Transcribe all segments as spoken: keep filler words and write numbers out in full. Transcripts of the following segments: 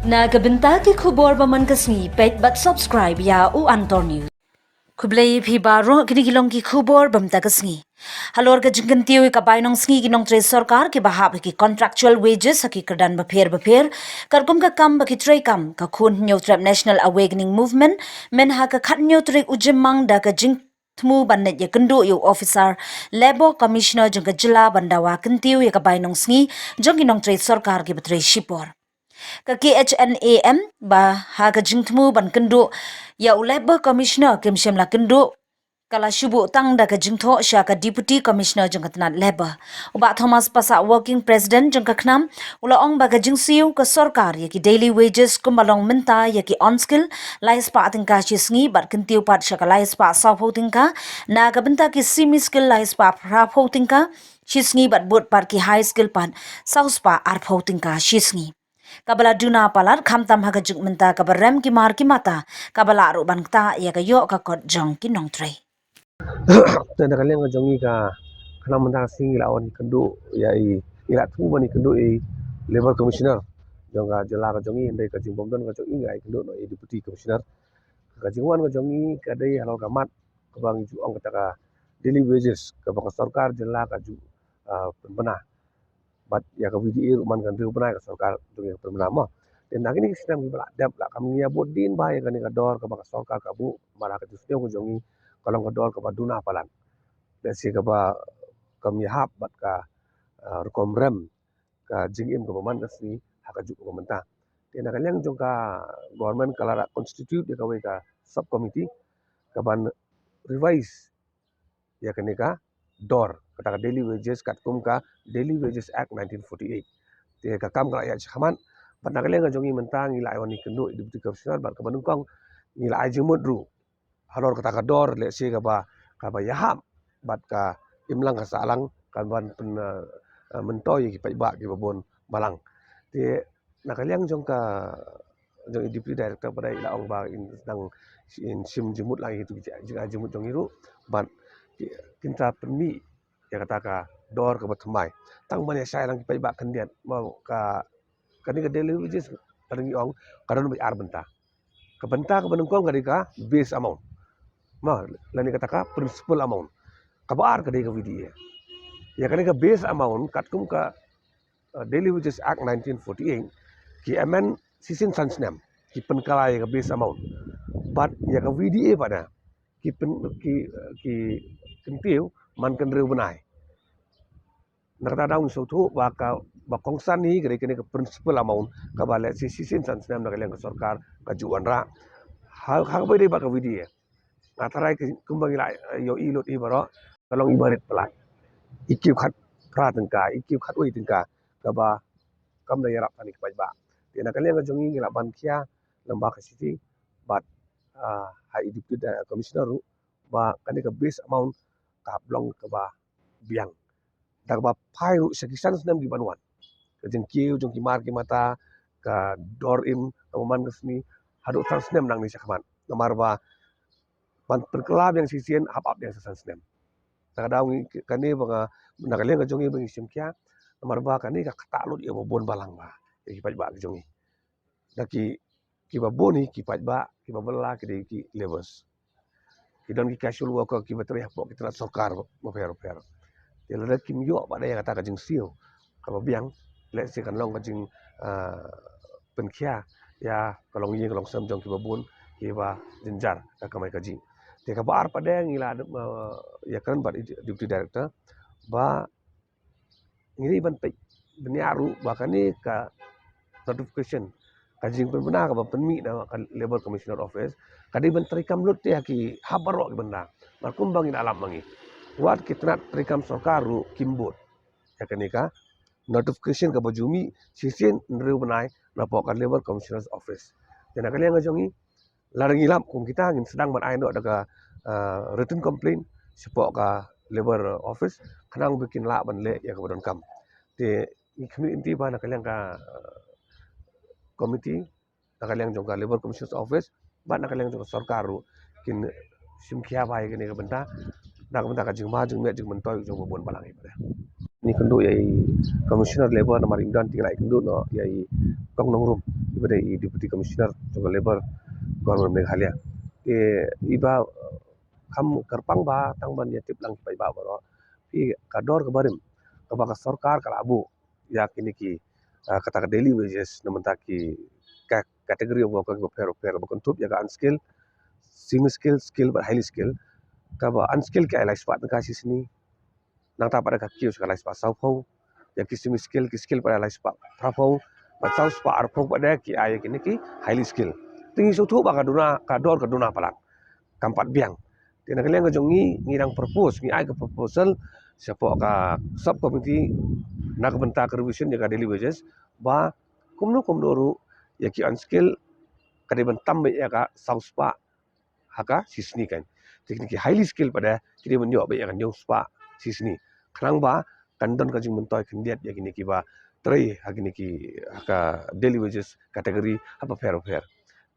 Na ka bynta ki khubor ba man ka sngi, peit bad subscribe ïa u Antor News. Khublei phi baroh, kine ki long ki khubor ba mynta ka sngi. Halor ka jingkyntiew ïa ka bainong sngi ki nongtrei sorkar kiba hap ha ki contractual wages ha ki kyrdan bapher bapher, katkum ka kam ba ki treikam ka Khun Hynñiewtrep National Awakening Movement, mynta ha ka khathynñiew tarik u Jymmang da ka jingthmu ban leit ïakynduh ïa u Officer Labour Commissioner jong ka jylla ban dawa kyntiew ïa ka bainong sngi jong ki nongtrei sorkar kiba trei shipor. Ka K H N A M ba ha ka jingthmu ban kynduh ïa u Labour Commissioner kim shym la kynduh, ka la shu buh tang da ka jingthoh sha ka Deputy Commissioner jong ka tnat Labour. U Bah Thomas Passah, Working President jong ka KHNAM, u la ong ba ka jingsiew ka sorkar ïa ki daily wages kumba long mynta ïa ki on skill lai spah tyngka shi sngi bad kyntiew pat sha ka lai spah sawphew tyngka, na ka bynta ki semi skill lai spah phraphew tyngka shi sngi bad bud pat ki high skill pat saw spah arphew tyngka shi sngi. Kaba la duna palat khamtam ha ka juk mynta kaba rem ki mar ki mata, kaba lah ruh ban ktah ïa ka ïoh ka kot jong ki nongtrei. Te na ka liang ka jong ngi ka KHNAM mynta ka sngi ngi la wan kynduh ïa i, ngi la thmu ban ïakynduh i Labour Commissioner jong ka jylla ka jong ngi, hynrei ka jingbym don ka jong ngi, ngi la ïakynduh noh i Deputy Commissioner. Ka jingwan ka jong ngi ka dei halor ka mat kaba ngi ju ong kata ka daily wages kaba ka sorkar jylla ka ju, ah, pynbna. Bad ïa ka V D A ruh man ka hynriew bnai ka sorkar jong ngi ka pynbna mo. Te na kine ki snem kiba la dep la kam ngi ïa bud dien bha ïa kane ka dor kaba ka sorkar ka buh, namar ka jingsniew ka jong ngi ka long ka dor kaba duna palat. Lehse kaba kam ïahap bad ka, ah, rukom rem ka jingim kaba man ka sngi ha ka juk kaba mynta. Te na ka liang jong ka government ka la constitute ïa kawei ka sub committee kaban revise ïa kane ka dor, kata ka daily wages katkum ka Daily Wages Act nineteen forty-eight. Te ka kam ka la ïaid shakhmat, bad na ka liang ka jong ngi mynta ngi la ai wan ïakynduh i Deputy Commissioner bad kaba nyngkong ngi la ai jingmut ruh halor kata ka dor, lehse kaba, kaba ïahap bad ka imlang ka sahlang kan ban pyn, eh, eh, myntoi ïa ki paidbah kiba bun balang. Te na ka liang jong ka, jong i Deputy Director pat i la ong ba in dang, in shim jingmut lang ïa kitu ki jing, jingmut jong ngi ruh bad ki, kin sa pynmih ïa kata ka dor kaba thymmai. Tang ban ïa shai lang ki paidbah khyndiat, mo, ka, kane ka daily wages ka dang ngi ong ka don beit ar bynta. Ka bynta kaba nyngkong ka dei ka base amount, mo, lane kata ka principal amount. Kaba ar ka dei ka V D A. Ïa kane ka base amount katkum ka, uh, Daily Wages Act nineteen forty-eight, ki amend shisien san snem, ki pynkylla ïa ka base amount. Bad ïa ka V D A pat na ki pyn, ki, ki kyntiew man ka hynriew bnai. Na kata daw ngi sngewthuh ba ka, ba kongsan hi ka dei kane ka principal amount kaba lehse shisien san snem na ka liang ka sorkar ka ju wanrah. Ha, ha kaba ïadei bad ka V D A, nga tharai ka, kumba ngi la, eh, ïohi lut hi baroh, ka long iba rit palat. I kiew khatphra tyngka, i kiew khatwei tyngka, kaba kam da ïarap tang ïa ki paidbah. Te na ka liang ka jong ngi ngi la ban khia lem bad ka city bad, ah, ha i Deputy Commissioner ruh ba kane ka base amount ka hap long kaba biang. Da kaba phai ruh sha ki san snem kiban wan. Ka jingkiew jong ki mar ki mata, ka dor im kaba man ka sngi, haduh san snem nangne shakhmat. Namar ba ban pynkylla biang shisien hap ap biang sa san snem. Na ka daw ngi, kane ba nga, na ka liang ka jong ngi ba ngi shim khia, namar ba kane ka ktah lut ïa ba bun balang bha ïa ki paidbah ki jong ngi. Da ki, kiba bun hi ki paidbah, kiba bylla ki dei ki labourers. Ki don ki casual worker kiba trei hapoh ki tnat sorkar bapher bapher. Te lada kim ïoh pat de ïa kata ka jingsiew kaba biang, lehse kan long ka jing, ah, pynkhia ïa ka longïing ka longsem jong kiba bun kiba jynjar ka kamai kajih. Te kaba ar pat de ngi la, ah, ïakren bad i Deputy Director ba ngi dei ban peit bniah ruh ba kane ka notification, ka jingpynbna kaba pynmih na ka Labour Commissioner Office, ka dei ban treikam lut te ha ki hap baroh ki bynta. Namar kumba ngi la lap ma ngi, wat ki tnat treikam sorkar ruh kim bud ïa kane ka notification kaba ju mih shisien hynriew bnai napoh ka Labour Commissioner's Office. Te na ka liang ka jong ngi, lada ngi lap kum kita ngin sdang ban ai noh da ka, ah, written complaint shapoh ka Labour Office, khnang ba kin lah ban leh ïa kaba donkam. Te ngi khmih lynti ba na ka liang ka, ah, committee, na ka liang jong ka Labour Commissioner's Office bad na ka liang jong ka sorkar ruh kin shim khia bha ïa kane ka bynta, na ka bynta ka jingma jingmiat jingmyntoi jong ba bun balang hi pat. Ngi kynduh ïa i Commissioner Labour namar im don, te ngi la ïakynduh noh ïa i Kong Nongrum. Iba dei i Deputy Commissioner jong ka Labour Government Meghalaya. Te iba kham kyrpang ba tang ban ïa tip lang ki paidbah baroh. Phi ka dor ka barim kaba ka sorkar ka la buh ïa kine ki, ah, kata ka daily wages na bynta ki ka-, category of worker kiba pher pher, ba kynthup ïa ka unskilled, semi skilled, skilled bad highly skilled. Kaba unskilled ki ai lai spah tyngka shi sngi, nangta pat ka kiew sha ka lai spah saw phew, ïa ki semi skilled, ki skilled pat ai lai spah phra phew, bad saw spah ar phew pat ki ai ïa kine ki highly skilled. Te ngi sngewthuh ba ka duna, ka dor ka duna palat, kam pat biang. Te na ka liang ka jong ngi, ngi dang propose, ngi ai ka proposal shapoh ka sub committee na ka bynta ka revision ïa ka daily wages, ba kumno kumno ruh ïa ki unskilled ka dei ban tam beit ïa ka saw spah ha ka shi sngi kan. Te kine ki highly skilled pat ki dei ban ïoh beit ïa ka hynñiew spah shi sngi. Khnang ba kan don ka jingmyntoi khyndiat ïa kine kiba trei ha kine ki, ha ka daily wages category ha bapher bapher.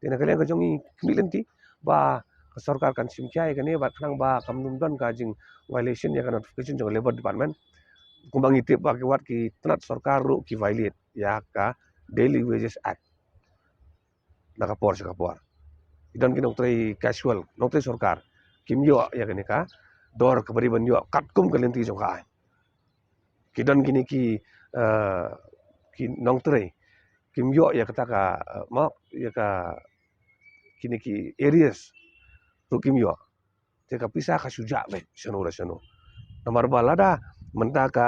Te na ka liang ka jong ngi khmih lynti ba ka sorkar kan shim khia ïa kane bad khnang ba kam don ka jing violation ïa ka notification jong ka Labour Department. Kumba ngi tip ba ki wat ki tnat sorkar ruh ki violate ïa ka Daily Wages Act na ka por sha ka por. Ki don ki nongtrei casual, nongtrei sorkar, kim ïoh ïa kane ka dor kaba dei ban ïoh katkum ka lynti jong ka aiñ. Ki don kine ki, eh, ki nongtrei kim ïoh ïa kata ka, eh, ma, ïa ka, kine ki arrears ruh kim ïoh. Te ka pisa ka shu jah beit shano re shano. Namar ba lada mynta ka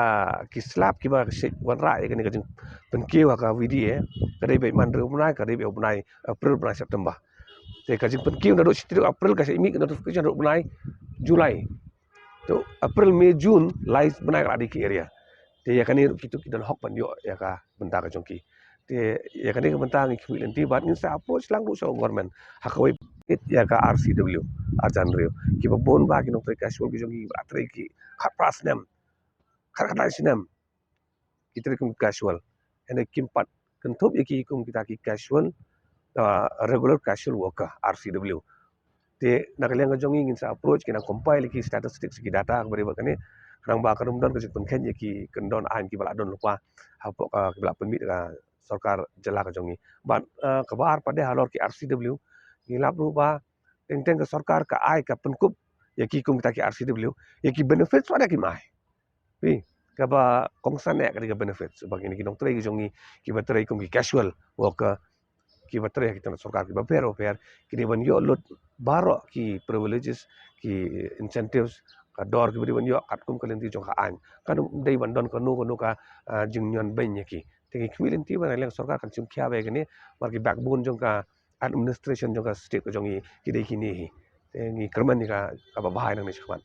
ki slap kiba shait wanrah ïa kane ka jingpynkiew ha ka V D A ka dei beit man hynriew bnai, ka dei beit bnai April, bnai September. Te ka jingpynkiew naduh shi tarik April, ka shait mih ka notification naduh bnai July. To April, May, June, lai bnai ka la dei ki arrear. Te ïa kane ruh kitu ki don hok ban ïoh ïa ka bynta ka jong ki. Te ïa kane ka bynta ngi khmih lynti bad ngin sa approach lang ruh sha government ha kawei pat ïa ka R C W, arjan riew. Kiba bun ba ki nongtrei casual ki jong ngi ba trei ki khatphra snem, khatkhyndai snem ki trei kum casual. Hynrei kim pat kynthup ïa ki kum kita ki casual, ah, regular casual worker, R C W. Te na ka liang ka jong ngi ngin sa approach, ngin compile ki statistics, ki data kaba dei bad kane, khnang ba kan ym don ka jingpynkheiñ ïa ki kyndon aiñ kiba la don lypa hapoh ka, kiba la pynmih da ka sorkar jylla ka jong ngi. Bad, eh, kaba ar pat de halor ki R C W, ngi lap ruh ba teng teng ka sorkar ka ai, ka pynkup ïa ki kum kita ki R C W ïa ki benefits pat de kim ai. Phi, kaba kongsan eh ka dei ka benefits ba kine ki nongtrei ki jong ngi kiba trei kum ki casual worker, kiba trei ha ki tnat sorkar kiba pher bapher, ki dei ban ïoh lut baroh ki privileges, ki incentives, ka dor kiba dei ban ïoh katkum ka lynti jong ka aiñ. Kan ym dei ban don kano kano ka, ah, jingñion beiñ ïa ki. Te ngi khmih lynti ba na liang sorkar kan shim khia beit ïa kane, namar ki backbone jong ka administration jong ka state ka jong ngi ki dei kine hi. Te ngi kyrmen ïa ka, kaba bha nangne shakhmat.